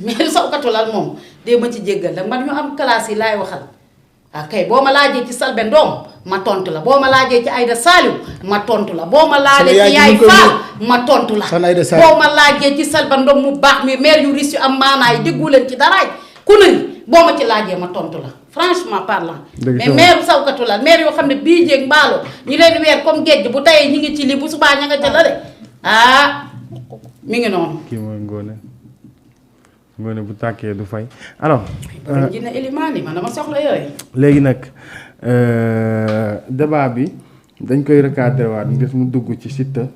mais sawkatulal moom dee ma ci jéggal nag man ñu am classe yi laay waxal waaw kay boo ma laajee ci Selbé Ndom ma tontu la boo ma laajee ci Aïda Saliou ma tontu la boo ma laajee ci Yaay Fall ma tontu la boo ma laajee ci Selbé Ndom mu baax mi maire yu riche yu am maanaay déggu leen ci daraay ku ne boo ma ci laajee ma tontu la franchement parlant mais maire sawkatu la maire yoo xam ne bii jéeg mbaalo ñu leen weer comme géej bu tayee ñi ngi ci lii bu subaa ña nga ca la de mi ngi noonu kii mooy Ngoné bu tàkkee du fay alors dina élimaan yi man dama soxla yooyu léegi nag débat bi dañ koy recadré waat ngir mu dugg ci Siteu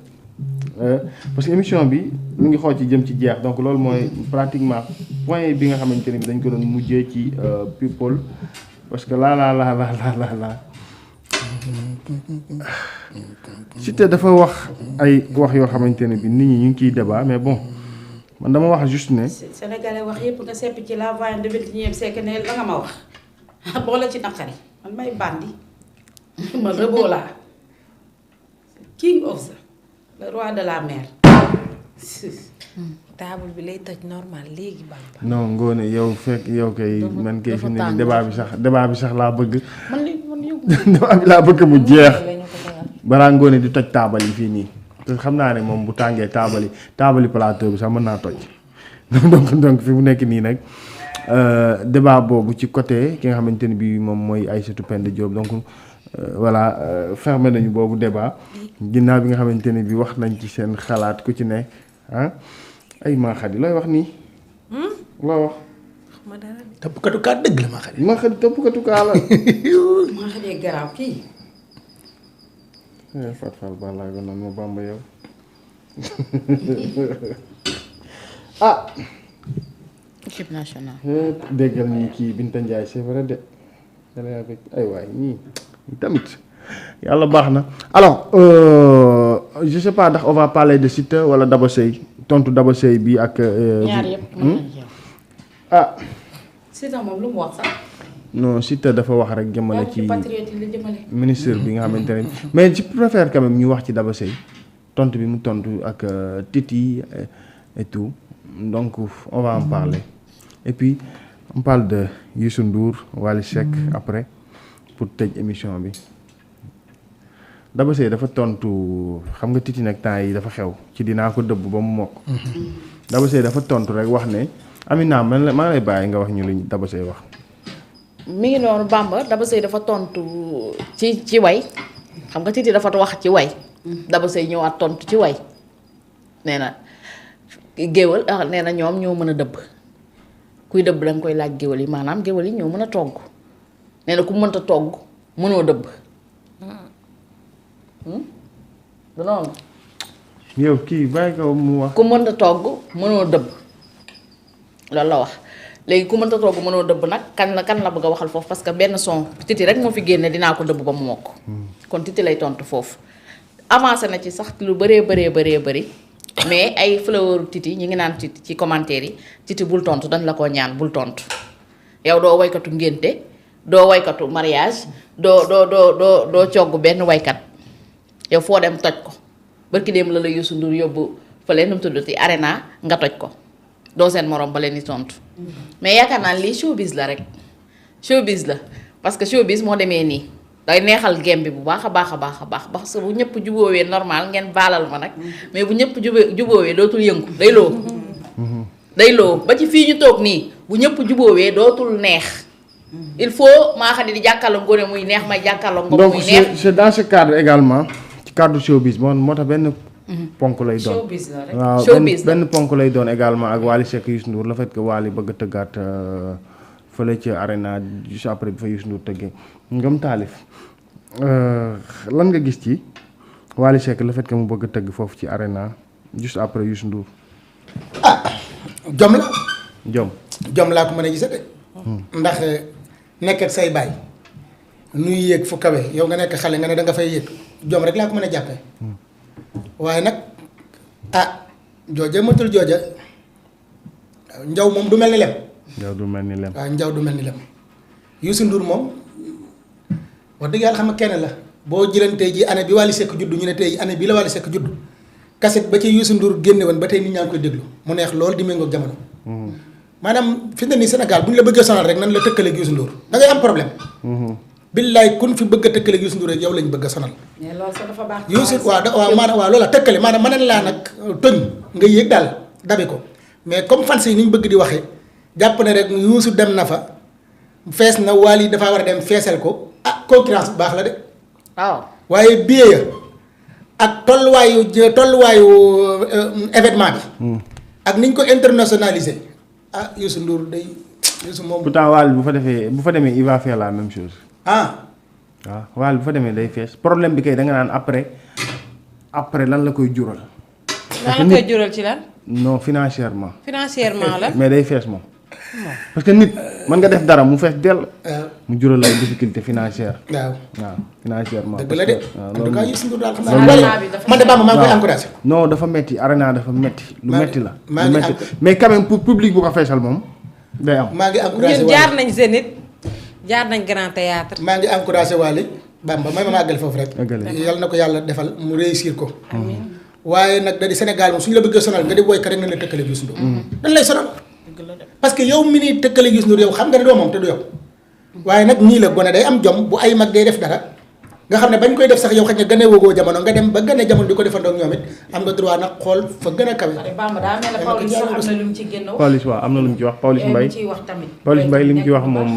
parce que émission bi mu ngi xool ci jëm ci jeex donc loolu mooy pratiquement point bi nga xamante ne bi dañ ko doon mujjee ci people parce que laa Siteu dafa wax ay wax yoo xamante ne bi nit ñi ñu ngi ciy débat mais bon man dama wax juste ne. Sénégalais wax yëpp nga sepp ci la voyante de 21e siècle ne la nga ma wax boole ci naqari man may bandi ma rëboo laa king of the le roi de la mer. table bi lay toj normal léegi Bamba. non Ngoné yow fekk yow kay man kay fi mu ne nii débat bi sax laa bëgg. débat bi laa bëgg mu jeex. balaa Ngoné di toj taabal yi fii nii. te xam naa ne moom bu tàngee taabali plateau bi sax mën naa toj donc fi mu nekk nii nag débat boobu ci côté ki nga xamante ne bii moom mooy Aïssatou Penda Diop donc voilà fermé nañu boobu débat ginnaaw bi nga xamante ne bii wax nañ ci seen xalaat ku ci ne ay maa xadi looy wax nii. loo wax. tëppkatu kaa dëgg la maa xadi. maa xadi tëppkatu kaa la. maa xadi garaaw kii. Fat Fall balaa ko noonu ma Bamba yow équipe nationale. déggal nii kii Binta Ndiaye c'est vrai de ay waay ñii tamit yàlla baax na alors je sais pas ndax on va parler de Siteu wala Daba Seye tontu Daba Seye bi ak. ñaar yëpp mën nañu Siteu moom lu mu wax sax. non Siteu dafa wax rek jëmale ci patriote yi la jëmale. ministre bi nga xamante ne mais je préfère quand même ñu wax ci Daba Seye tontu bi mu tontu ak Titi et tout donc on va en parler et puis on parle de Youssou Ndour Wally Seck après pour tëj émission bi Daba Seye dafa tontu xam nga Titi nag temps yi dafa xew ci dinaa ko dëbb ba mu mokk. Daba Seye dafa tontu rek wax ne Amina man maa lay bàyyi nga wax ñu li Daba Seye wax. mi ngi noonu Bamba Daba Seye dafa tontu ci way xam nga Titi dafa wax ci way Daba Seye ñëwaat tontu ci way nee na géwal nee na ñoom ñoo mën a dëbb kuy dëbb danga koy laaj géwal yi maanaam géwal yi ñoo mën a togg nee na ku mënta togg mënoo dëbb du noonu yow kii bàyyi ko mu wax. ku mënta togg mënoo dëbb loolu la wax léegi ku mënta togg mënoo dëbb nag kan la bëgg a waxal foofu parce que benn son Titi rek moo fi génne dinaa ko dëbb ba mu mokk kon Titi lay tontu foofu avancé na ci sax lu bëri mais ay fleur Titi ñi ngi naan Titi ci commentaire yi Titi bul tontu dañ la koo ñaan bul tontu yow doo waykatu ngénte doo waykatu mariage doo cogg benn waykat yow foo dem toj ko barki dem la Youssou Ndour yóbbu fële nu mu tuddati arena nga toj ko doo seen morom ba leen di tontu mais yaakaar naa lii showbiz la rek showbiz la parce que showbiz moo demee nii day neexal gem bi bu baax a baax parce que bu ñëpp jubóowee normal ngeen baalal ma nag mais bu ñëpp jubóowee dootul yëngu day loo ba ci fii ñu toog nii bu ñëpp jubóowee dootul neex il faut maa xam ne di jàkkaarloo Ngoné muy neex may jàkkaarloo Ngom muy neex. donc c'est dans ce cadre également ci cadre showbiz moo tax benn ponk lay doon showbiz la rek waaw benn ponk lay doon également ak Wally Seck Youssou Ndour le fait que Wally bëgg a tëggaat fële ci arena juste après bi fa Youssou Ndour tëggee Ngom Taalif lan nga gis ci Wally Seck le fait que mu bëgg a tëgg foofu ci arena juste après Youssou Ndour. jom la. jom laa ko mën a gisee de. ndax nekk ak say baay nuy yéeg fu kawe yow nga nekk xale nga ne da nga fay yéeg jom rek laa ko mën a jàppee. waaye nag jooja matul jooja njaw moom du mel ni lem. njaw du mel ni lem. waaw njaw du mel ni lem. Youssou Ndour moom wax dëgg yàlla xam nga kenn la boo jëlee tey jii année bi Wally Seck juddu ñu ne tey jii année bii la Wally Seck juddu kaset ba ci Youssou Ndour génne woon ba tey nit ñaa ngi koy déglu mu neex lool di méngoo ak jamono. maanaam fi mu ne nii Sénégal bu ñu la bëggee sonal rek nan la tëkkaleeg Youssou Ndour da ngay am problème. billaay kun fi bëgg a tëkkaleeg Youssou Ndour rek yow lañ bëgg a sonal. mais loolu sax dafa baax. Youssou waaw maanaam waaw loola tëkkale maanaam mën laa nag tëñ nga yéeg daal dabe ko mais comme fans yi ni ñu bëgg di waxee jàpp ne rek Youssou dem na fa fees na Wally dafa war a dem feesal ko concurrence bu baax la de. waaw waaye billet ya ak tolluwaayu événement bi. ak niñ ko internationalisé Youssou Ndour day Youssou moom. pourtant Wally bu fa demee il va faire la même chose. waaw Wally bu fa demee day fees problème bi kay da nga naan après lan la koy jural. lan la koy jural ci lan. non financièrement. la. mais day fees moom. parce que nit mën nga def dara mu fees dell. mu jural ay difficulté financière. waaw financièrement. dëgg la de en tout cas Youssou Ndour daal xam naa man de Bamba maa ngi koy encouragé. non dafa metti arena dafa metti lu metti la. maa lu ngi metti mais quand même pour public bu ko feesal moom day am. maa ngi encouragé ñun jaar nañ Zénith jaar nañ Grand Théâtre. maa ngi encouragé Wally Bamba may ma àggale foofu rek. yal na ko yàlla defal mu réussir ko. waaye nag da di Sénégal moom suñu la bëggee sonal nga di woykat rek nañ la tëkkale Youssou Ndour. dañ lay sonal. parce que yow mi ni tëkkale Youssou Ndour yow xam nga ne doo moom te du yow. waaye nag nii la gone day am jom bu ay mag day def dara nga xam ne bañ koy def sax yow xëy na gën a wóogoo jamono nga dem ba gën a jamono di ko defandoo ak ñoom it am nga droit nag xool fa gën a kawe. Bamba daa mel ne Pawlish sax am na lu mu ci génn wax. Pawlish waaw am na lu mu ci wax Pawlish Mbaye ciy wax tamit. Pawlish Mbaye li mu ci wax moom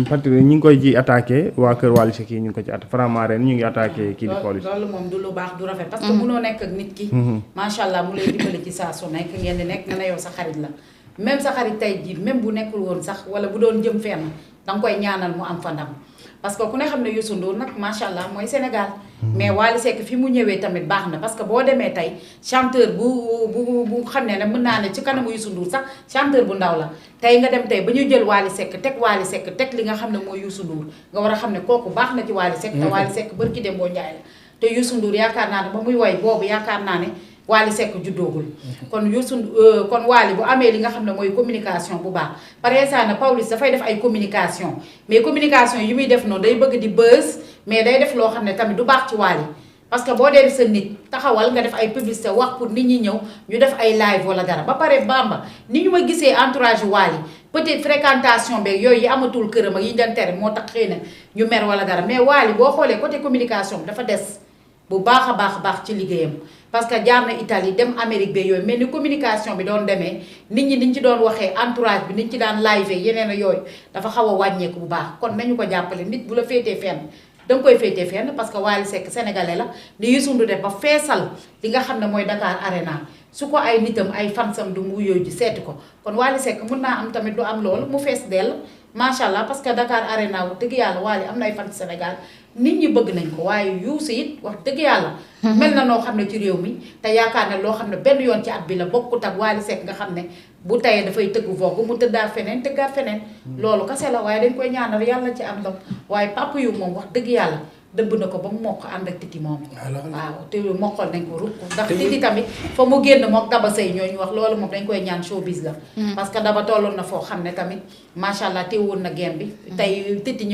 fàttali ñu ngi koy ci attaqué waa kër Wally Seck yi ñu ngi ko ci attaqué Faramareen ñu ngi attaqué kii di Pawlish. loolu moom du lu baax du rafet. parce que munoo nekk ak nit ki. macha allah mu lay dimbali ci saa su nekk ngeen di nekk nga ne yow sa xarit la même sa xarit tey jii même bu nekkul woon sax wala bu doon jëm fenn danga koy ñaanal mu am fa ndam parce que ku ne xam ne Youssou Ndour nag macha allah mooy Sénégal. mais Wally Seck fi mu ñëwee tamit baax na parce que boo demee tey chanteur bu xam ne mën naa ne ci kanamu Youssou Ndour sax chanteur bu ndaw la tey nga dem tey ba ñu jël Wally Seck teg li nga xam ne mooy Youssou Ndour nga war a xam ne kooku baax na ci Wally Seck. te Wally Seck barki dem boo njaay la te Youssou Ndour yaakaar naa ne ba muy woy boobu yaakaar naa ne Wally Seck juddoogul kon kon Wally bu amee li nga xam ne mooy communication bu baax par exemple Pawlish dafay def ay communication mais communication yi muy def noonu day bëgg di buzz mais day def loo xam ne tamit du baax ci Wally parce que boo dee sa nit taxawal nga def ay publicité wax pour nit ñi ñëw ñu def ay live wala dara ba pare Bamba ni ñu ma gisee entourage Wally peut-être fréquentation beeg yooyu yi amatul këram ak yi ñu doon tere moo tax xëy na ñu mer wala dara mais Wally boo xoolee côté communication bi dafa des bu baax a baax ci liggéeyam parce que jaar na Italie dem Amérique be yooyu mais ni communication bi doon demee nit ñi niñ ci doon waxee entourage bi niñ ci daan live yeneen a yooyu dafa xaw a wàññeeku bu baax kon nañu ko jàppale nit bu la féetee fenn danga koy féetee fenn parce que Wally Seck sénégalais la ni Youssou Ndour def ba feesal li nga xam ne mooy Dakar Arena su ko ay nitam ay fansam du mu yooyu ji seeti ko kon Wally Seck mën naa am tamit du am loolu mu fees dell macha allah parce que Dakar Arena wax dëgg yàlla Wally am na ay fan Sénégal nit ñi bëgg nañ ko waaye Youssou it wax dëgg yàlla. mel na noo xam ne ci réew mi te yaakaar ne loo xam ne benn yoon ci at bi la bokkut ak Wally Seck nga xam ne bu tayee dafay tëgg vogue mu tëddaat feneen tëggaat feneen. loolu kese la waaye dañ koy ñaanal yàlla ci am ndam waaye papa yu moom wax dëgg yàlla dëbb na ko ba mu mokk ànd ak titi moom. waaw te mokkal nañ ko rukk ndax titi tamit fa mu génn mook Daba Sey ñooñu wax loolu moom dañ koy ñaan showbiz la. parce que Daba tolloon na foo xam ne tamit macha allah teewoon na game bi tey titi